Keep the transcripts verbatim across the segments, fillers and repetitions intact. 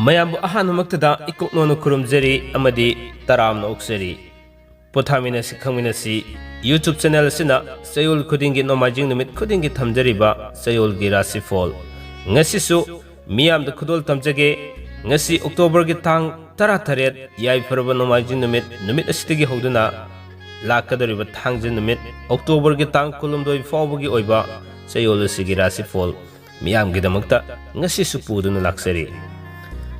ꯃꯌꯥꯝꯕꯨ ꯑꯍꯥꯟꯕꯃꯛꯇꯗ ꯏꯀꯣꯛꯅꯣꯅ ꯈꯨꯔꯨꯝꯖꯔꯤ ꯑꯃꯗꯤ ꯇꯔꯥꯝꯅ ꯑꯣꯛꯆꯔꯤ꯫ ꯄꯣꯊꯥꯃꯤꯟꯅꯁꯤ, ꯈꯪꯃꯤꯟꯅꯁꯤ YouTube channel ꯑꯁꯤꯅ ꯆꯌꯣꯜ ꯈꯨꯗꯤꯡꯒꯤ, ꯅꯣꯡꯃꯥꯏꯖꯤꯡ ꯅꯨꯃꯤꯠ ꯈꯨꯗꯤꯡꯒꯤ ꯊꯝꯖꯔꯤꯕ ꯆꯌꯣꯜꯒꯤ ꯔꯥꯁꯤꯐꯣꯜ꯫ ꯉꯁꯤꯁꯨ ꯃꯤꯌꯥꯝꯗ ꯈꯨꯗꯣꯜ ꯇꯝꯖꯒꯦ꯫ ꯉꯁꯤ Octoberꯒꯤ ꯇꯥꯡ ꯇꯔꯥꯇꯔꯦꯠ, ꯌꯥꯏꯐꯔꯕ ꯅꯣꯡꯃꯥꯏꯖꯤꯡ ꯅꯨꯃꯤꯠ, ꯅꯨꯃꯤꯠ ꯑꯁꯤꯗꯒꯤ ꯍꯧꯗꯨꯅ ꯂꯥꯛꯀꯗꯧꯔꯤꯕ ꯊꯥꯡꯖ ꯅꯨꯃꯤꯠ, Octoberꯒꯤ ꯇꯥꯡ ꯀꯨꯟꯍꯨꯝꯗꯣꯏ ꯐꯥꯎꯕꯒꯤ ꯑꯣꯏꯕ ꯆꯌꯣꯜ ꯑꯁꯤꯒꯤ ꯔꯥꯁꯤꯐꯣꯜ ꯃꯤꯌꯥꯝꯒꯤꯗꯃꯛꯇ ꯉꯁꯤꯁꯨ ꯄꯨꯗꯨꯅ ꯂꯥꯛꯆꯔꯤ꯫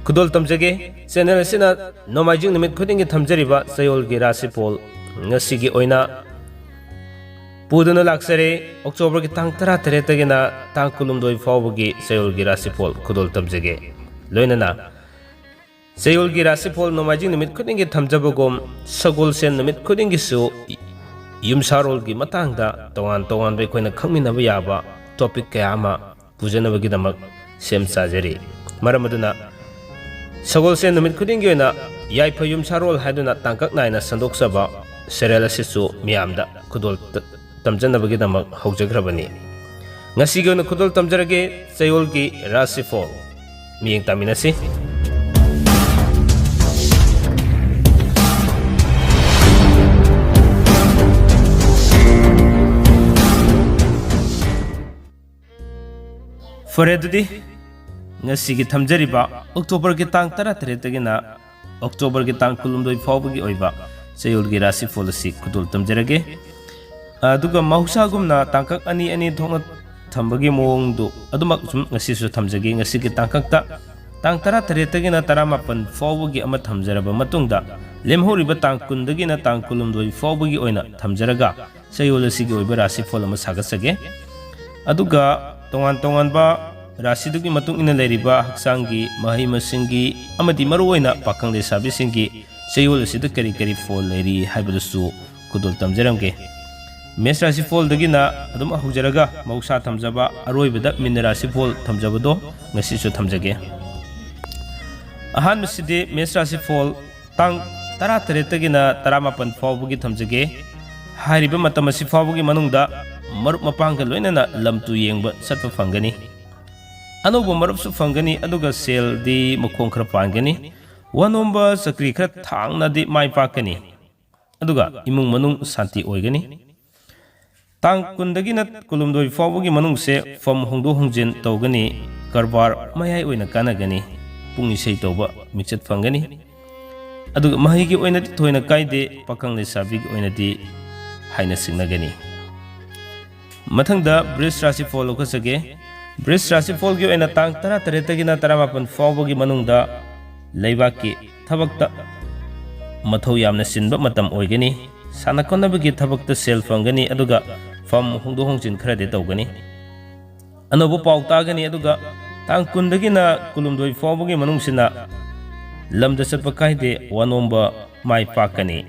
ꯈꯨꯗꯣꯜ ꯇꯝꯖꯒꯦ꯫ Channel ꯑꯁꯤꯅ ꯅꯣꯡꯃꯥꯏꯖꯤꯡ ꯅꯨꯃꯤꯠ ꯈꯨꯗꯤꯡꯒꯤ ꯊꯝꯖꯔꯤꯕ ꯆꯌꯣꯜꯒꯤ ꯔꯥꯁꯤꯐꯣꯜ ꯉꯁꯤꯒꯤ ꯑꯣꯏꯅ ꯄꯨꯗꯨꯅ ꯂꯥꯛꯆꯔꯦ꯫ Octoberꯒꯤ ꯇꯥꯡ ꯇꯔꯥꯇꯔꯦꯠꯇꯒꯤꯅ ꯇꯥꯡ ꯀꯨꯟꯍꯨꯝꯗꯣꯏ ꯐꯥꯎꯕꯒꯤ ꯆꯌꯣꯜꯒꯤ ꯔꯥꯁꯤꯐꯣꯜ ꯈꯨꯗꯣꯜ ꯇꯝꯖꯒꯦ꯫ ꯂꯣꯏꯅꯅ ꯆꯌꯣꯜꯒꯤ ꯔꯥꯁꯤꯐꯣꯜ ꯅꯣꯡꯃꯥꯏꯖꯤꯡ ꯅꯨꯃꯤꯠ ꯈꯨꯗꯤꯡꯒꯤ ꯊꯝꯖꯕꯒꯨꯝ, ꯁꯒꯣꯜꯁꯦꯟ ꯅꯨꯃꯤꯠ ꯈꯨꯗꯤꯡꯒꯤꯁꯨ ꯌꯨꯝꯁꯥꯔꯣꯜꯒꯤ ꯃꯇꯥꯡꯗ ꯇꯣꯉꯥꯟ ꯇꯣꯉꯥꯟꯕ ꯑꯩꯈꯣꯏꯅ ꯈꯪꯃꯤꯟꯅꯕ ꯌꯥꯕ topic ꯀꯌꯥ ꯑꯃ ꯄꯨꯖꯅꯕꯒꯤꯗꯃꯛ ꯁꯦꯝ ꯁꯥꯖꯔꯤ꯫ ꯃꯔꯝ ꯑꯗꯨꯅ ꯁꯒꯣꯜꯁꯦꯟ ꯅꯨꯃꯤꯠ ꯈꯨꯗꯤꯡꯒꯤ ꯑꯣꯏꯅ ꯌꯥꯏꯐ ꯌꯨꯝꯁꯥꯔꯣꯜ ꯍꯥꯏꯗꯨꯅ ꯇꯥꯡꯀꯛ ꯅꯥꯏꯅ ꯁꯟꯗꯣꯛꯆꯕ serial ꯑꯁꯤꯁꯨ ꯃꯤꯌꯥꯝꯗ ꯈꯨꯗꯣꯜ ꯇ-, ꯇꯝꯖꯅꯕꯒꯤꯗꯃꯛ ꯍꯧꯖꯈ꯭ꯔꯕꯅꯤ꯫ ꯉꯁꯤꯒꯤ ꯑꯣꯏꯅ ꯈꯨꯗꯣꯜ ꯇꯝꯖꯔꯒꯦ ꯆꯌꯣꯜꯒꯤ ꯔꯥꯁꯤꯐꯣꯜ꯫ ꯃꯤꯠꯌꯦꯡ ꯇꯥꯃꯤꯟꯅꯁꯤ꯫ ꯐꯔꯦ, ꯑꯗꯨꯗꯤ ꯉꯁꯤꯒꯤ ꯊꯝꯖꯔꯤꯕ Octoberꯒꯤ ꯇꯥꯡ ꯇꯔꯥꯇꯔꯦꯠꯇꯒꯤꯅ Octoberꯒꯤ ꯇꯥꯡ ꯀꯨꯟꯍꯨꯝꯗꯣꯏ ꯐꯥꯎꯕꯒꯤ ꯑꯣꯏꯕ ꯆꯌꯣꯜꯒꯤ ꯔꯥꯁꯤꯐꯣꯜ ꯑꯁꯤ ꯈꯨꯗꯣꯜ ꯇꯝꯖꯔꯒꯦ꯫ ꯑꯗꯨꯒ ꯃꯍꯧꯁꯥꯒꯨꯝꯅ ꯇꯥꯡꯀꯛ ꯑꯅꯤ ꯑꯅꯤ ꯊꯣꯛꯅ ꯊꯝꯕꯒꯤ ꯃꯑꯣꯡꯗꯨ ꯑꯗꯨꯃꯛ ꯁꯨꯝ ꯉꯁꯤꯁꯨ ꯊꯝꯖꯒꯦ꯫ ꯉꯁꯤꯒꯤ ꯇꯥꯡꯀꯛꯇ ꯇꯥꯡ ꯇꯔꯥꯇꯔꯦꯠꯇꯒꯤꯅ ꯇꯔꯥꯃꯥꯄꯟ ꯐꯥꯎꯕꯒꯤ ꯑꯃ ꯊꯝꯖꯔꯕ ꯃꯇꯨꯡꯗ, ꯂꯦꯝꯍꯧꯔꯤꯕ ꯇꯥꯡ ꯀꯨꯟꯗꯒꯤꯅ ꯇꯥꯡ ꯀꯨꯟꯍꯨꯝꯗꯣꯏ ꯐꯥꯎꯕꯒꯤ ꯑꯣꯏꯅ ꯊꯝꯖꯔꯒ, ꯆꯌꯣꯜ ꯑꯁꯤꯒꯤ ꯑꯣꯏꯕ ꯔꯥꯁꯤꯐꯣꯜ ꯑꯃ ꯁꯥꯒꯠꯆꯒꯦ꯫ ꯑꯗꯨꯒ ꯇꯣꯉꯥꯟ ꯇꯣꯉꯥꯟꯕ ꯔꯥꯁꯤꯗꯨꯒꯤ ꯃꯇꯨꯡ ꯏꯟꯅ ꯂꯩꯔꯤꯕ ꯍꯛꯆꯥꯡꯒꯤ, ꯃꯍꯩ ꯃꯁꯤꯡꯒꯤ ꯑꯃꯗꯤ ꯃꯔꯨꯑꯣꯏꯅ ꯄꯥꯈꯪ ꯂꯩꯁꯥꯕꯤꯁꯤꯡꯒꯤ ꯆꯌꯣꯜ ꯑꯁꯤꯗ ꯀꯔꯤ ꯀꯔꯤ ꯐꯣꯜ ꯂꯩꯔꯤ ꯍꯥꯏꯕꯗꯨꯁꯨ ꯈꯨꯗꯣꯜ ꯇꯝꯖꯔꯝꯒꯦ꯫ ꯃꯦꯁ ꯔꯥꯁꯤꯐꯣꯜꯗꯒꯤꯅ ꯑꯗꯨꯝ ꯍꯧꯖꯔꯒ ꯃꯍꯧꯁꯥ ꯊꯝꯖꯕ, ꯑꯔꯣꯏꯕꯗ ꯃꯤꯟ ꯔꯥꯁꯤꯐꯣꯜ ꯊꯝꯖꯕꯗꯣ ꯉꯁꯤꯁꯨ ꯊꯝꯖꯒꯦ꯫ ꯑꯍꯥꯟꯕꯁꯤꯗꯤ ꯃꯦꯁ ꯔꯥꯁꯤꯐꯣꯜ ꯇꯥꯡ ꯇꯔꯥꯇꯔꯦꯠꯇꯒꯤꯅ ꯇꯔꯥꯃꯥꯄꯟ ꯐꯥꯎꯕꯒꯤ ꯊꯝꯖꯒꯦ꯫ ꯍꯥꯏꯔꯤꯕ ꯃꯇꯝ ꯑꯁꯤ ꯐꯥꯎꯕꯒꯤ ꯃꯅꯨꯡꯗ ꯃꯔꯨꯞ ꯃꯄꯥꯡꯒ ꯂꯣꯏꯅꯅ ꯂꯝ ꯇꯨ ꯌꯦꯡꯕ ꯆꯠꯄ ꯐꯪꯒꯅꯤ꯫ ꯑꯅꯧꯕ ꯃꯔꯨꯞꯁꯨ ꯐꯪꯒꯅꯤ, ꯑꯗꯨꯒ ꯁꯦꯜꯗꯤ ꯃꯈꯣꯡ ꯈꯔ ꯄꯥꯟꯒꯅꯤ꯫ ꯋꯥꯅꯣꯝꯕ ꯆꯀ꯭ꯔꯤ ꯈꯔ ꯊꯥꯡꯅꯗꯤ ꯃꯥꯏ ꯄꯥꯛꯀꯅꯤ, ꯑꯗꯨꯒ ꯏꯃꯨꯡ ꯃꯅꯨꯡ ꯁꯥꯟꯇꯤ ꯑꯣꯏꯒꯅꯤ꯫ ꯇꯥꯡ ꯀꯨꯟꯗꯒꯤꯅ ꯀꯨꯟꯍꯨꯝꯗꯣꯏ ꯐꯥꯎꯕꯒꯤ ꯃꯅꯨꯡꯁꯦ ꯐꯝ ꯍꯣꯡꯗꯣꯛ ꯍꯣꯡꯖꯤꯟ ꯇꯧꯒꯅꯤ, ꯀꯔꯕꯥꯔ ꯃꯌꯥꯏ ꯑꯣꯏꯅ ꯀꯥꯟꯅꯒꯅꯤ, ꯄꯨꯡ ꯏꯁꯩ ꯇꯧꯕ ꯃꯤꯡꯆꯠ ꯐꯪꯒꯅꯤ, ꯑꯗꯨꯒ ꯃꯍꯩꯒꯤ ꯑꯣꯏꯅꯗꯤ ꯊꯣꯏꯅ ꯀꯥꯏꯗꯦ, ꯄꯥꯈꯪ ꯂꯩꯁꯥꯕꯤꯒꯤ ꯑꯣꯏꯅꯗꯤ ꯍꯥꯏꯅ ꯁꯤꯡꯅꯒꯅꯤ꯫ ꯃꯊꯪꯗ ꯕ꯭ꯔꯤꯖ ꯔꯥꯁꯤꯐꯣꯜ ꯂꯧꯈꯠꯆꯒꯦ꯫ ꯕ꯭ꯔꯤꯖ ꯔꯥꯁꯤꯐꯣꯜꯒꯤ ꯑꯣꯏꯅ ꯇꯥꯡ ꯇꯔꯥꯇꯔꯦꯠꯇꯒꯤꯅ ꯇꯔꯥꯃꯥꯄꯟ ꯐꯥꯎꯕꯒꯤ ꯃꯅꯨꯡꯗ ꯂꯩꯕꯥꯛꯀꯤ ꯊꯕꯛꯇ ꯃꯊꯧ ꯌꯥꯝꯅ ꯆꯤꯟꯕ ꯃꯇꯝ ꯑꯣꯏꯒꯅꯤ꯫ ꯁꯥꯟꯅ ꯈꯣꯠꯅꯕꯒꯤ ꯊꯕꯛꯇ ꯁꯦꯜ ꯐꯪꯒꯅꯤ, ꯑꯗꯨꯒ ꯐꯝ ꯍꯣꯡꯗꯣꯛ ꯍꯣꯡꯖꯤꯟ ꯈꯔꯗꯤ ꯇꯧꯒꯅꯤ꯫ ꯑꯅꯧꯕ ꯄꯥꯎ ꯇꯥꯒꯅꯤ, ꯑꯗꯨꯒ ꯇꯥꯡ ꯀꯨꯟꯗꯒꯤꯅ ꯀꯨꯟꯍꯨꯝꯗꯣꯏ ꯐꯥꯎꯕꯒꯤ ꯃꯅꯨꯡꯁꯤꯅ ꯂꯝꯗ ꯆꯠꯄ ꯀꯥꯏꯗꯦ, ꯋꯥꯅꯣꯝꯕ ꯃꯥꯏ ꯄꯥꯛꯀꯅꯤ꯫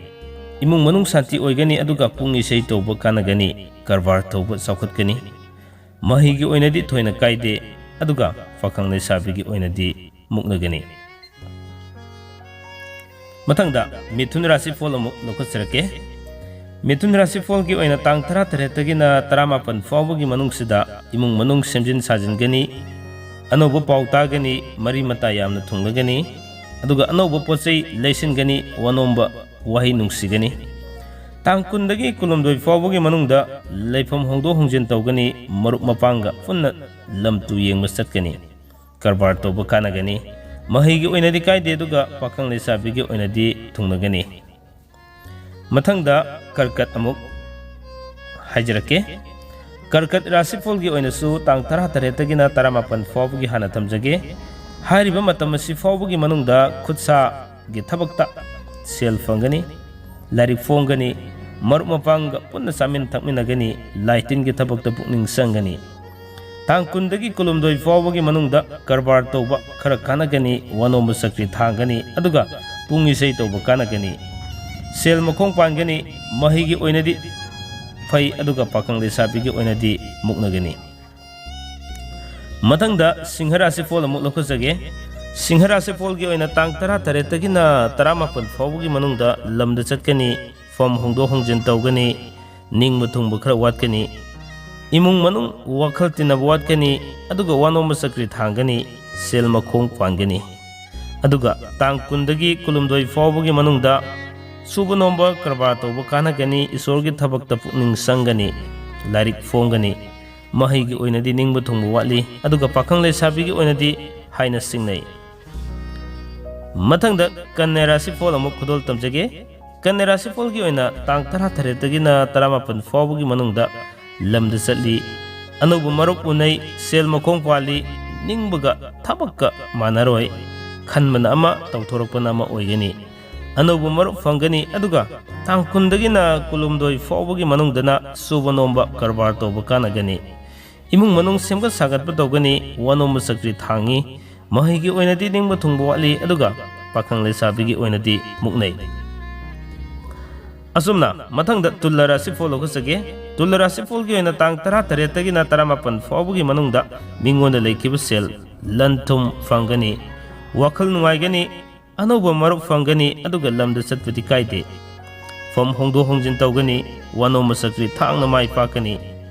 ꯏꯃꯨꯡ ꯃꯅꯨꯡ ꯁꯥꯟꯇꯤ ꯑꯣꯏꯒꯅꯤ, ꯑꯗꯨꯒ ꯄꯨꯡ ꯏꯁꯩ ꯇꯧꯕ ꯀꯥꯟꯅꯒꯅꯤ, ꯀꯔꯕꯥꯔ ꯇꯧꯕ ꯆꯥꯎꯈꯠꯀꯅꯤ꯫ ꯃꯍꯩꯒꯤ ꯑꯣꯏꯅꯗꯤ ꯊꯣꯏꯅ ꯀꯥꯏꯗꯦ, ꯑꯗꯨꯒ ꯄꯥꯈꯪ ꯂꯩꯁꯥꯕꯤꯒꯤ ꯑꯣꯏꯅꯗꯤ ꯃꯨꯛꯅꯒꯅꯤ꯫ ꯃꯊꯪꯗ ꯃꯤꯊꯨꯟ ꯔꯥꯁꯤꯐꯣꯜ ꯑꯃꯨꯛ ꯂꯧꯈꯠꯆꯔꯛꯀꯦ꯫ ꯃꯤꯊꯨꯟ ꯔꯥꯁꯤꯐꯣꯜꯒꯤ ꯑꯣꯏꯅ ꯇꯥꯡ ꯇꯔꯥꯇꯔꯦꯠꯇꯒꯤꯅ ꯇꯔꯥꯃꯥꯄꯟ ꯐꯥꯎꯕꯒꯤ ꯃꯅꯨꯡꯁꯤꯗ ꯏꯃꯨꯡ ꯃꯅꯨꯡ ꯁꯦꯝꯖꯤꯟ ꯁꯥꯖꯤꯟꯒꯅꯤ, ꯑꯅꯧꯕ ꯄꯥꯎ ꯇꯥꯒꯅꯤ, ꯃꯔꯤ ꯃꯇꯥ ꯌꯥꯝꯅ ꯊꯨꯡꯂꯒꯅꯤ, ꯑꯗꯨꯒ ꯑꯅꯧꯕ ꯄꯣꯠ ꯆꯩ ꯂꯩꯁꯤꯟꯒꯅꯤ, ꯋꯥꯅꯣꯝꯕ ꯋꯥꯍꯩ ꯅꯨꯡꯁꯤꯒꯅꯤ꯫ ꯇꯥꯡ ꯀꯨꯟꯗꯒꯤ ꯀꯨꯟꯍꯨꯝꯗꯣꯏ ꯐꯥꯎꯕꯒꯤ ꯃꯅꯨꯡꯗ ꯂꯩꯐꯝ ꯍꯣꯡꯗꯣꯛ ꯍꯣꯡꯖꯤꯟ ꯇꯧꯒꯅꯤ, ꯃꯔꯨꯞ ꯃꯄꯥꯡꯒ ꯄꯨꯟꯅ ꯂꯝ ꯇꯨ ꯌꯦꯡꯕ ꯆꯠꯀꯅꯤ꯫ ꯀꯔꯕꯥꯔ ꯇꯧꯕ ꯀꯥꯟꯅꯒꯅꯤ꯫ ꯃꯍꯩꯒꯤ ꯑꯣꯏꯅꯗꯤ ꯀꯥꯏꯗꯦ, ꯑꯗꯨꯒ ꯄꯥꯈꯪ ꯂꯩꯁꯥꯕꯤꯒꯤ ꯑꯣꯏꯅꯗꯤ ꯊꯨꯡꯅꯒꯅꯤ꯫ ꯃꯊꯪꯗ ꯀꯔꯀꯠ ꯑꯃꯨꯛ ꯍꯥꯏꯖꯔꯛꯀꯦ꯫ ꯀꯔꯀꯠ ꯔꯥꯁꯤꯐꯣꯜꯒꯤ ꯑꯣꯏꯅꯁꯨ ꯇꯥꯡ ꯇꯔꯥꯇꯔꯦꯠꯇꯒꯤꯅ ꯇꯔꯥꯃꯥꯄꯟ ꯐꯥꯎꯕꯒꯤ ꯍꯥꯟꯅ ꯊꯝꯖꯒꯦ꯫ ꯍꯥꯏꯔꯤꯕ ꯃꯇꯝ ꯑꯁꯤ ꯐꯥꯎꯕꯒꯤ ꯃꯅꯨꯡꯗ ꯈꯨꯠꯁꯥ ꯒꯤ ꯊꯕꯛꯇ ꯁꯦꯜ ꯐꯪꯒꯅꯤ, ꯂꯥꯏꯔꯤꯛ ꯐꯣꯡꯒꯅꯤ, ꯃꯔꯨꯞ ꯃꯄꯥꯡꯒ ꯄꯨꯟꯅ ꯆꯥꯃꯤꯟ ꯊꯛꯃꯤꯟꯅꯒꯅꯤ, ꯂꯥꯏ ꯇꯤꯟꯒꯤ ꯊꯕꯛꯇ ꯄꯨꯛꯅꯤꯡ ꯆꯪꯒꯅꯤ꯫ ꯇꯥꯡ ꯀꯨꯟꯗꯒꯤ ꯀꯨꯟꯍꯨꯝꯗꯣꯏ ꯐꯥꯎꯕꯒꯤ ꯃꯅꯨꯡꯗ ꯀꯔꯕꯥꯔ ꯇꯧꯕ ꯈꯔ ꯀꯥꯟꯅꯒꯅꯤ, ꯋꯥꯅꯣꯝꯕ ꯆꯀ꯭ꯔꯤ ꯊꯥꯡꯒꯅꯤ, ꯑꯗꯨꯒ ꯄꯨꯡ ꯏꯁꯩ ꯇꯧꯕ ꯀꯥꯟꯅꯒꯅꯤ꯫ ꯁꯦꯜ ꯃꯈꯣꯡ ꯄꯥꯟꯒꯅꯤ, ꯃꯍꯩꯒꯤ ꯑꯣꯏꯅꯗꯤ ꯐꯩ, ꯑꯗꯨꯒ ꯄꯥꯈꯪ ꯂꯩꯁꯥꯕꯤꯒꯤ ꯑꯣꯏꯅꯗꯤ ꯃꯨꯛꯅꯒꯅꯤ꯫ ꯃꯊꯪꯗ ꯁꯤꯡꯍ ꯔꯥꯁꯤꯐꯣꯜ ꯑꯃꯨꯛ ꯂꯧꯈꯠꯆꯒꯦ꯫ ꯁꯤꯡꯍ ꯔꯥꯁꯤꯐꯣꯜꯒꯤ ꯑꯣꯏꯅ ꯇꯥꯡ ꯇꯔꯥꯇꯔꯦꯠꯇꯒꯤꯅ ꯇꯔꯥꯃꯥꯄꯟ ꯐꯥꯎꯕꯒꯤ ꯃꯅꯨꯡꯗ ꯂꯝꯗ ꯆꯠꯀꯅꯤ, ꯐꯝ ꯍꯣꯡꯗꯣꯛ ꯍꯣꯡꯖꯤꯟ ꯇꯧꯒꯅꯤ, ꯅꯤꯡꯕ ꯊꯨꯡꯕ ꯈꯔ ꯋꯥꯠꯀꯅꯤ꯫ ꯏꯃꯨꯡ ꯃꯅꯨꯡ ꯋꯥꯈꯜ ꯇꯤꯟꯅꯕ ꯋꯥꯠꯀꯅꯤ, ꯑꯗꯨꯒ ꯋꯥꯅꯣꯝꯕ ꯆꯀ꯭ꯔꯤ ꯊꯥꯡꯒꯅꯤ, ꯁꯦꯜ ꯃꯈꯣꯡ ꯄꯥꯟꯒꯅꯤ꯫ ꯑꯗꯨꯒ ꯇꯥꯡ ꯀꯨꯟꯗꯒꯤ ꯀꯨꯟꯍꯨꯝꯗꯣꯏ ꯐꯥꯎꯕꯒꯤ ꯃꯅꯨꯡꯗ ꯁꯨꯕ ꯅꯣꯝꯕ ꯀꯔꯕꯥꯔ ꯇꯧꯕ ꯀꯥꯟꯅꯒꯅꯤ, ꯏꯁꯣꯔꯒꯤ ꯊꯕꯛꯇ ꯄꯨꯛꯅꯤꯡ ꯆꯪꯒꯅꯤ, ꯂꯥꯏꯔꯤꯛ ꯐꯣꯡꯒꯅꯤ꯫ ꯃꯍꯩꯒꯤ ꯑꯣꯏꯅꯗꯤ ꯅꯤꯡꯕ ꯊꯨꯡꯕ ꯋꯥꯠꯂꯤ, ꯑꯗꯨꯒ ꯄꯥꯈꯪ ꯂꯩꯁꯥꯕꯤꯒꯤ ꯑꯣꯏꯅꯗꯤ ꯍꯥꯏꯅ ꯁꯤꯡꯅꯩ꯫ ꯃꯊꯪꯗ ꯀꯟꯌꯥ ꯔꯥꯁꯤꯐꯣꯜ ꯑꯃꯨꯛ ꯈꯨꯗꯣꯜ ꯇꯝꯖꯒꯦ꯫ ꯀꯟꯌꯥ ꯔꯥꯁꯤꯐꯣꯜꯒꯤ ꯑꯣꯏꯅ ꯇꯥꯡ ꯇꯔꯥꯇꯔꯦꯠꯇꯒꯤꯅ ꯇꯔꯥꯃꯥꯄꯟ ꯐꯥꯎꯕꯒꯤ ꯃꯅꯨꯡꯗ ꯂꯝꯗ ꯆꯠꯂꯤ, ꯑꯅꯧꯕ ꯃꯔꯨꯞ ꯎꯅꯩ, ꯁꯦꯜ ꯃꯈꯣꯡ ꯄꯥꯜꯂꯤ, ꯅꯤꯡꯕꯒ ꯊꯕꯛꯀ ꯃꯥꯟꯅꯔꯣꯏ, ꯈꯟꯕꯅ ꯑꯃ, ꯇꯧꯊꯣꯔꯛꯄꯅ ꯑꯃ ꯑꯣꯏꯒꯅꯤ꯫ ꯑꯅꯧꯕ ꯃꯔꯨꯞ ꯐꯪꯒꯅꯤ, ꯑꯗꯨꯒ ꯇꯥꯡ ꯀꯨꯟꯗꯒꯤꯅ ꯀꯨꯟꯍꯨꯝꯗꯣꯏ ꯐꯥꯎꯕꯒꯤ ꯃꯅꯨꯡꯗꯅ ꯁꯨꯕ ꯅꯣꯝꯕ ꯀꯔꯕꯥꯔ ꯇꯧꯕ ꯀꯥꯟꯅꯒꯅꯤ꯫ ꯏꯃꯨꯡ ꯃꯅꯨꯡ ꯁꯦꯝꯒꯠ ꯁꯥꯒꯠꯄ ꯇꯧꯒꯅꯤ, ꯋꯥꯅꯣꯝꯕ ꯆꯀ꯭ꯔꯤ ꯊꯥꯡꯉꯤ, ꯃꯍꯩꯒꯤ ꯑꯣꯏꯅꯗꯤ ꯅꯤꯡꯕ ꯊꯨꯡꯕ ꯋꯥꯠꯂꯤ, ꯑꯗꯨꯒ ꯄꯥꯈꯪ ꯂꯩꯁꯥꯕꯤꯒꯤ ꯑꯣꯏꯅꯗꯤ ꯃꯨꯛꯅꯩ꯫ ꯑꯁꯨꯝꯅ ꯃꯊꯪꯗ ꯇꯨꯂꯥ ꯔꯥꯁꯤꯐꯣꯜ ꯂꯧꯈꯠꯆꯒꯦ꯫ ꯇꯨꯂꯥ ꯔꯥꯁꯤꯐꯣꯜꯒꯤ ꯑꯣꯏꯅ ꯇꯥꯡ ꯇꯔꯥꯇꯔꯦꯠꯇꯒꯤꯅ ꯇꯔꯥꯃꯥꯄꯟ ꯐꯥꯎꯕꯒꯤ ꯃꯅꯨꯡꯗ ꯃꯤꯉꯣꯟꯗ ꯂꯩꯈꯤꯕ ꯁꯦꯜ, ꯂꯟ ꯊꯨꯝ ꯐꯪꯒꯅꯤ, ꯋꯥꯈꯜ ꯅꯨꯡꯉꯥꯏꯒꯅꯤ, ꯑꯅꯧꯕ ꯃꯔꯨꯞ ꯐꯪꯒꯅꯤ, ꯑꯗꯨꯒ ꯂꯝꯗ ꯆꯠꯄꯗꯤ ꯀꯥꯏꯗꯦ꯫ ꯐꯝ ꯍꯣꯡꯗꯣꯛ ꯍꯣꯡꯖꯤꯟ ꯇꯧꯒꯅꯤ, ꯋꯥꯅꯣꯝꯕ ꯆꯀ꯭ꯔꯤ ꯊꯥꯡꯅ ꯃꯥꯏ ꯄꯥꯛꯀꯅꯤ꯫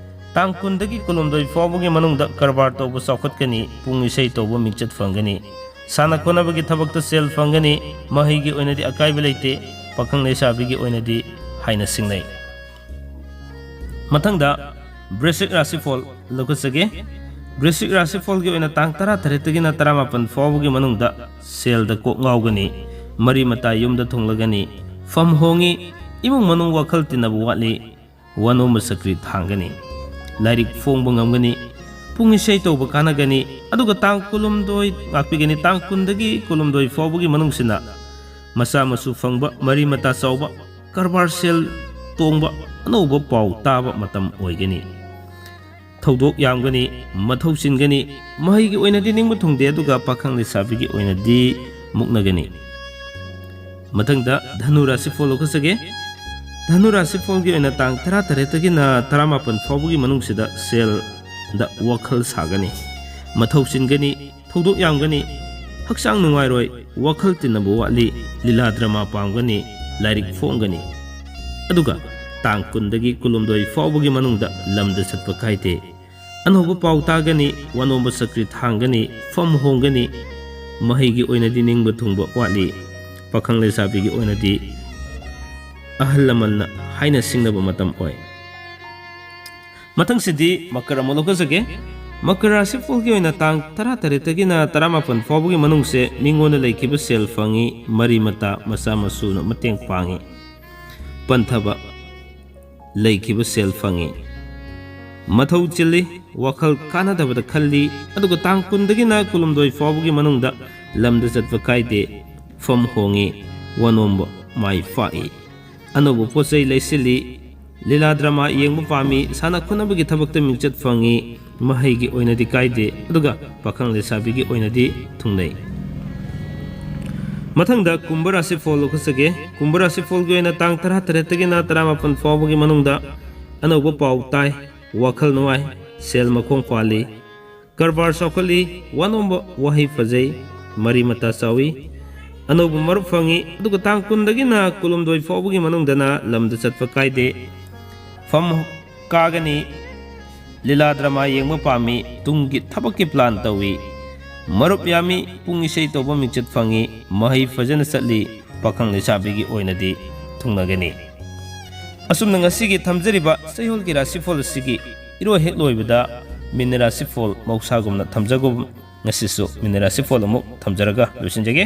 ꯇꯥꯡ ꯀꯨꯟꯗꯒꯤ ꯀꯨꯟꯍꯨꯝꯗꯣꯏ ꯐꯥꯎꯕꯒꯤ ꯃꯅꯨꯡꯗ ꯀꯔꯕꯥꯔ ꯇꯧꯕ ꯆꯥꯎꯈꯠꯀꯅꯤ, ꯄꯨꯡ ꯏꯁꯩ ꯇꯧꯕ ꯃꯤꯡꯆꯠ ꯐꯪꯒꯅꯤ꯫ ꯁꯥꯟꯅ ꯈꯣꯠꯅꯕꯒꯤ ꯊꯕꯛꯇ ꯁꯦꯜ ꯐꯪꯒꯅꯤ, ꯃꯍꯩꯒꯤ ꯑꯣꯏꯅꯗꯤ ꯑꯀꯥꯏꯕ ꯂꯩꯇꯦ, ꯄꯥꯈꯪ ꯂꯩꯁꯥꯕꯤꯒꯤ ꯑꯣꯏꯅꯗꯤ ꯍꯥꯏꯅ ꯁꯤꯡꯅꯩ꯫ ꯃꯊꯪꯗ ꯕ꯭ꯔꯤꯁꯤꯛ ꯔꯥꯁꯤꯐꯣꯜ ꯂꯧꯈꯠꯆꯒꯦ꯫ ꯕ꯭ꯔꯤꯁꯤꯛ ꯔꯥꯁꯤꯐꯣꯜꯒꯤ ꯑꯣꯏꯅ ꯇꯥꯡ ꯇꯔꯥꯇꯔꯦꯠꯇꯒꯤꯅ ꯇꯔꯥꯃꯥꯄꯟ ꯐꯥꯎꯕꯒꯤ ꯃꯅꯨꯡꯗ ꯁꯦꯜꯗ ꯀꯣꯛ ꯉꯥꯎꯒꯅꯤ, ꯃꯔꯤ ꯃꯇꯥ ꯌꯨꯝꯗ ꯊꯨꯡꯂꯒꯅꯤ, ꯐꯝ ꯍꯣꯡꯉꯤ, ꯏꯃꯨꯡ ꯃꯅꯨꯡ ꯋꯥꯈꯜ ꯇꯤꯟꯅꯕ ꯋꯥꯠꯂꯤ, ꯋꯥꯅꯣꯝꯕ ꯆꯀ꯭ꯔꯤ ꯊꯥꯡꯒꯅꯤ, ꯂꯥꯏꯔꯤꯛ ꯐꯣꯡꯕ ꯉꯝꯒꯅꯤ, ꯄꯨꯡ ꯏꯁꯩ ꯇꯧꯕ ꯀꯥꯟꯅꯒꯅꯤ, ꯑꯗꯨꯒ ꯇꯥꯡ ꯀꯨꯟꯍꯨꯝꯗꯣꯏ ꯉꯥꯛꯄꯤꯒꯅꯤ, ꯇꯥꯡ ꯀꯨꯟꯗꯒꯤ ꯀꯨꯟꯍꯨꯝꯗꯣꯏ ꯐꯥꯎꯕꯒꯤ ꯃꯅꯨꯡꯁꯤꯅ ꯃꯆꯥ ꯃꯁꯨ ꯐꯪꯕ, ꯃꯔꯤ ꯃꯇꯥ ꯆꯥꯎꯕ, ꯀꯔꯕꯥꯔ ꯁꯦꯜ ꯇꯣꯡꯕ, ꯑꯅꯧꯕ ꯄꯥꯎ ꯇꯥꯕ ꯃꯇꯝ ꯑꯣꯏꯒꯅꯤ꯫ ꯊꯧꯗꯣꯛ ꯌꯥꯝꯒꯅꯤ, ꯃꯊꯧ ꯆꯤꯟꯒꯅꯤ, ꯃꯍꯩꯒꯤ ꯑꯣꯏꯅꯗꯤ ꯅꯤꯡꯕ ꯊꯨꯡꯗꯦ, ꯑꯗꯨꯒ ꯄꯥꯈꯪ ꯂꯩꯁꯥꯕꯤꯒꯤ ꯑꯣꯏꯅꯗꯤ ꯃꯨꯛꯅꯒꯅꯤ꯫ ꯃꯊꯪꯗ ꯙꯅꯨ ꯔꯥꯁꯤꯐꯣꯜ ꯂꯧꯈꯠꯆꯒꯦ꯫ ꯙꯅꯨ ꯔꯥꯁꯤꯐꯣꯜꯒꯤ ꯑꯣꯏꯅ ꯇꯥꯡ ꯇꯔꯥꯇꯔꯦꯠꯇꯒꯤꯅ ꯇꯔꯥꯃꯥꯄꯟ ꯐꯥꯎꯕꯒꯤ ꯃꯅꯨꯡꯁꯤꯗ ꯁꯦꯜꯗ ꯋꯥꯈꯜ ꯁꯥꯒꯅꯤ, ꯃꯊꯧ ꯆꯤꯟꯒꯅꯤ, ꯊꯧꯗꯣꯛ ꯌꯥꯝꯒꯅꯤ, ꯍꯛꯆꯥꯡ ꯅꯨꯡꯉꯥꯏꯔꯣꯏ, ꯋꯥꯈꯜ ꯇꯤꯟꯅꯕ ꯋꯥꯠꯂꯤ, ꯂꯤꯂꯥ ꯗ꯭ꯔꯃꯥ ꯄꯥꯝꯒꯅꯤ, ꯂꯥꯏꯔꯤꯛ ꯐꯣꯡꯒꯅꯤ꯫ ꯑꯗꯨꯒ ꯇꯥꯡ ꯀꯨꯟꯗꯒꯤ ꯀꯨꯟꯍꯨꯝꯗꯣꯏ ꯐꯥꯎꯕꯒꯤ ꯃꯅꯨꯡꯗ ꯂꯝꯗ ꯆꯠꯄ ꯀꯥꯏꯗꯦ꯫ ꯑꯅꯧꯕ ꯄꯥꯎ ꯇꯥꯒꯅꯤ, ꯋꯥꯅꯣꯝꯕ ꯆꯀ꯭ꯔꯤ ꯊꯥꯡꯒꯅꯤ, ꯐꯝ ꯍꯣꯡꯒꯅꯤ꯫ ꯃꯍꯩꯒꯤ ꯑꯣꯏꯅꯗꯤ ꯅꯤꯡꯕ ꯊꯨꯡꯕ ꯋꯥꯠꯂꯤ꯫ ꯄꯥꯈꯪ ꯂꯩꯁꯥꯕꯤꯒꯤ ꯑꯣꯏꯅꯗꯤ ꯑꯍꯜ ꯂꯃꯟꯅ ꯍꯥꯏꯅ ꯁꯤꯡꯅꯕ ꯃꯇꯝ ꯑꯣꯏ꯫ ꯃꯊꯪꯁꯤꯗꯤ ꯃꯀꯔ ꯑꯃꯨꯛ ꯂꯧꯈꯠꯆꯒꯦ꯫ ꯃꯀꯔ ꯔꯥꯁꯤꯐꯣꯜꯒꯤ ꯑꯣꯏꯅ ꯇꯥꯡ ꯇꯔꯥꯇꯔꯦꯠꯇꯒꯤꯅ ꯇꯔꯥꯃꯥꯄꯟ ꯐꯥꯎꯕꯒꯤ ꯃꯅꯨꯡꯁꯦ ꯃꯤꯉꯣꯟꯗ ꯂꯩꯈꯤꯕ ꯁꯦꯜ ꯐꯪꯉꯤ, ꯃꯔꯤ ꯃꯇꯥ ꯃꯆꯥ ꯃꯁꯨꯅ ꯃꯇꯦꯡ ꯄꯥꯡꯉꯤ꯫ ꯄꯟꯊꯕ ꯂꯩꯈꯤꯕ ꯁꯦꯜ ꯐꯪꯉꯤ꯫ ꯃꯊꯧ ꯆꯤꯜꯂꯤ, ꯋꯥꯈꯜ ꯀꯥꯟꯅꯗꯕꯗ ꯈꯜꯂꯤ, ꯑꯗꯨꯒ ꯇꯥꯡ ꯀꯨꯟꯗꯒꯤꯅ ꯀꯨꯟꯍꯨꯝꯗꯣꯏ ꯐꯥꯎꯕꯒꯤ ꯃꯅꯨꯡꯗ ꯂꯝꯗ ꯆꯠꯄ ꯀꯥꯏꯗꯦ, ꯐꯝ ꯍꯣꯡꯉꯤ, ꯋꯥꯅꯣꯝꯕ ꯃꯥꯏ ꯄꯥꯛꯏ꯫ ꯑꯅꯧꯕ ꯄꯣꯠ ꯆꯩ ꯂꯩꯁꯤꯜꯂꯤ, ꯂꯤꯂꯥ ꯗ꯭ꯔꯃꯥ ꯌꯦꯡꯕ ꯄꯥꯝꯃꯤ, ꯁꯥꯟꯅ ꯈꯣꯠꯅꯕꯒꯤ ꯊꯕꯛꯇ ꯃꯤꯡꯆꯠ ꯐꯪꯉꯤ, ꯃꯍꯩꯒꯤ ꯑꯣꯏꯅꯗꯤ ꯀꯥꯏꯗꯦ, ꯑꯗꯨꯒ ꯄꯥꯈꯪ ꯂꯩꯁꯥꯕꯤꯒꯤ ꯑꯣꯏꯅꯗꯤ ꯊꯨꯡꯅꯩ꯫ ꯃꯊꯪꯗ ꯀꯨꯝꯚ ꯔꯥꯁꯤꯐꯣꯜ ꯂꯧꯈꯠꯆꯒꯦ꯫ ꯀꯨꯝꯚ ꯔꯥꯁꯤꯐꯣꯜꯒꯤ ꯑꯣꯏꯅ ꯇꯥꯡ ꯇꯔꯥꯇꯔꯦꯠꯇꯒꯤꯅ ꯇꯔꯥꯃꯥꯄꯟ ꯐꯥꯎꯕꯒꯤ ꯃꯅꯨꯡꯗ ꯑꯅꯧꯕ ꯄꯥꯎ ꯇꯥꯏ, ꯋꯥꯈꯜ ꯅꯨꯡꯉꯥꯏ, ꯁꯦꯜ ꯃꯈꯣꯡ ꯄꯥꯜꯂꯤ, ꯀꯔꯕꯥꯔ ꯆꯥꯎꯈꯠꯂꯤ, ꯋꯥꯅꯣꯝꯕ ꯋꯥꯍꯩ ꯐꯖꯩ, ꯃꯔꯤ ꯃꯇꯥ ꯆꯥꯎꯏ꯫ ꯑꯅꯧꯕ ꯃꯔꯨꯞ ꯐꯪꯉꯤ, ꯑꯗꯨꯒ ꯇꯥꯡ ꯀꯨꯟꯗꯒꯤꯅ ꯀꯨꯟꯍꯨꯝꯗꯣꯏ ꯐꯥꯎꯕꯒꯤ ꯃꯅꯨꯡꯗꯅ ꯂꯝꯗ ꯆꯠꯄ ꯀꯥꯏꯗꯦ꯫ ꯐꯝ ꯀꯥꯒꯅꯤ, ꯂꯤꯂꯥ ꯗ꯭ꯔꯃꯥ ꯌꯦꯡꯕ ꯄꯥꯝꯃꯤ, ꯇꯨꯡꯒꯤ ꯊꯕꯛꯀꯤ ꯄ꯭ꯂꯥꯟ ꯇꯧꯏ꯫ ꯃꯔꯨꯞ ꯌꯥꯝꯃꯤ, ꯄꯨꯡ ꯏꯁꯩ ꯇꯧꯕ ꯃꯤꯡꯆꯠ ꯐꯪꯉꯤ, ꯃꯍꯩ ꯐꯖꯅ ꯆꯠꯂꯤ, ꯄꯥꯈꯪ ꯂꯩꯁꯥꯕꯤꯒꯤ ꯑꯣꯏꯅꯗꯤ ꯊꯨꯡꯅꯒꯅꯤ꯫ ꯑꯁꯨꯝꯅ ꯉꯁꯤꯒꯤ ꯊꯝꯖꯔꯤꯕ ꯆꯌꯣꯜꯒꯤ ꯔꯥꯁꯤꯐꯣꯜ ꯑꯁꯤꯒꯤ ꯏꯔꯣꯏ ꯍꯦꯛ ꯂꯣꯏꯕꯗ ꯃꯤꯅ ꯔꯥꯁꯤꯐꯣꯜ ꯃꯍꯧꯁꯥꯒꯨꯝꯅ ꯊꯝꯖꯒꯨꯝ ꯉꯁꯤꯁꯨ ꯃꯤꯅ ꯔꯥꯁꯤꯐꯣꯜ ꯑꯃꯨꯛ ꯊꯝꯖꯔꯒ ꯂꯣꯏꯁꯤꯟꯖꯒꯦ꯫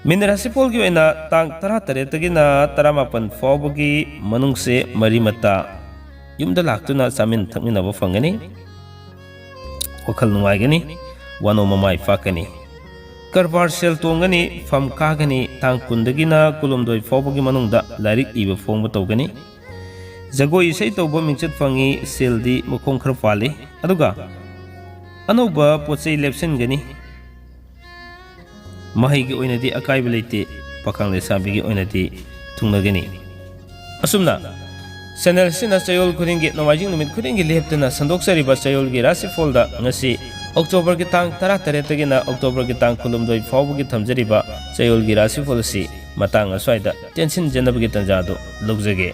ꯃꯤꯅ ꯔꯥꯁꯤꯐꯣꯜꯒꯤ ꯑꯣꯏꯅ ꯇꯥꯡ ꯇꯔꯥꯇꯔꯦꯠꯇꯒꯤꯅ ꯇꯔꯥꯃꯥꯄꯟ ꯐꯥꯎꯕꯒꯤ ꯃꯅꯨꯡꯁꯦ ꯃꯔꯤ ꯃꯇꯥ ꯌꯨꯝꯗ ꯂꯥꯛꯇꯨꯅ ꯆꯥꯃꯤꯟ ꯊꯛꯃꯤꯟꯅꯕ ꯐꯪꯒꯅꯤ꯫ ꯋꯥꯈꯜ ꯅꯨꯡꯉꯥꯏꯒꯅꯤ, ꯋꯥꯅꯣꯝ ꯃꯃꯥꯏ ꯄꯥꯛꯀꯅꯤ꯫ ꯀꯔꯕꯥꯔ ꯁꯦꯜ ꯇꯣꯡꯒꯅꯤ, ꯐꯝ ꯀꯥꯒꯅꯤ, ꯇꯥꯡ ꯀꯨꯟꯗꯒꯤꯅ ꯀꯨꯟꯍꯨꯝꯗꯣꯏ ꯐꯥꯎꯕꯒꯤ ꯃꯅꯨꯡꯗ ꯂꯥꯏꯔꯤꯛ ꯏꯕ ꯐꯣꯡꯕ ꯇꯧꯒꯅꯤ꯫ ꯖꯒꯣꯏ ꯏꯁꯩ ꯇꯧꯕ ꯃꯤꯡꯆꯠ ꯐꯪꯉꯤ, ꯁꯦꯜꯗꯤ ꯃꯈꯣꯡ ꯈꯔ ꯄꯥꯜꯂꯤ꯫ ꯑꯗꯨꯒ ꯑꯅꯧꯕ ꯄꯣꯠ ꯆꯩ ꯂꯦꯞꯁꯤꯟꯒꯅꯤ꯫ ꯃꯍꯩꯒꯤ ꯑꯣꯏꯅꯗꯤ ꯑꯀꯥꯏꯕ ꯂꯩꯇꯦ, ꯄꯥꯈꯪ ꯂꯩꯁꯥꯕꯤꯒꯤ ꯑꯣꯏꯅꯗꯤ ꯊꯨꯡꯅꯒꯅꯤ꯫ ꯑꯁꯨꯝꯅ ꯆꯦꯅꯦꯜꯁꯤꯅ ꯆꯌꯣꯜ ꯈꯨꯗꯤꯡꯒꯤ, ꯅꯣꯡꯃꯥꯏꯖꯤꯡ ꯅꯨꯃꯤꯠ ꯈꯨꯗꯤꯡꯒꯤ ꯂꯦꯞꯇꯅ ꯁꯟꯗꯣꯛꯆꯔꯤꯕ ꯆꯌꯣꯜꯒꯤ ꯔꯥꯁꯤꯐꯣꯜꯗ ꯉꯁꯤ ꯑꯣꯛꯇꯣꯕꯔꯒꯤ ꯇꯥꯡ ꯇꯔꯥꯇꯔꯦꯠꯇꯒꯤꯅ ꯑꯣꯛꯇꯣꯕꯔꯒꯤ ꯇꯥꯡ ꯀꯨꯟꯍꯨꯝꯗꯣꯏ ꯐꯥꯎꯕꯒꯤ ꯊꯝꯖꯔꯤꯕ ꯆꯌꯣꯜꯒꯤ ꯔꯥꯁꯤꯐꯣꯜ ꯑꯁꯤ ꯃꯇꯥꯡ ꯑꯁ꯭ꯋꯥꯏꯗ ꯇꯦꯟꯁꯤꯟꯖꯅꯕꯒꯤ ꯇꯥꯟꯖꯥ ꯑꯗꯨ ꯂꯧꯖꯒꯦ꯫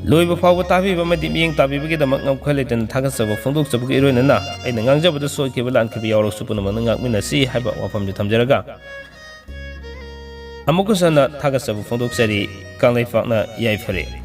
ꯂꯣꯏꯕ ꯐꯥꯎꯕ ꯇꯥꯕꯤꯕ ꯑꯃꯗꯤ ꯃꯤꯠꯌꯦꯡ ꯇꯥꯕꯤꯕꯒꯤꯗꯃꯛ ꯉꯝꯈꯩ ꯂꯩꯇꯅ ꯊꯥꯒꯠꯆꯕ ꯐꯣꯡꯗꯣꯛꯆꯕꯒ ꯏꯔꯣꯏꯅꯅ, ꯑꯩꯅ ꯉꯥꯡꯖꯕꯗ ꯁꯣꯏꯈꯤꯕ ꯂꯥꯟꯈꯤꯕ ꯌꯥꯎꯔꯁꯨ ꯄꯨꯝꯅꯃꯛꯅ ꯉꯥꯛꯃꯤꯟꯅꯁꯤ ꯍꯥꯏꯕ ꯋꯥꯐꯝꯗꯨ ꯊꯝꯖꯔꯒ, ꯑꯃꯨꯛꯀꯁꯨ ꯍꯟꯅ ꯊꯥꯒꯠꯆꯕ ꯐꯣꯡꯗꯣꯛꯆꯔꯤ꯫ ꯀꯪꯂꯩꯄꯥꯛꯅ ꯌꯥꯏꯐꯔꯦ꯫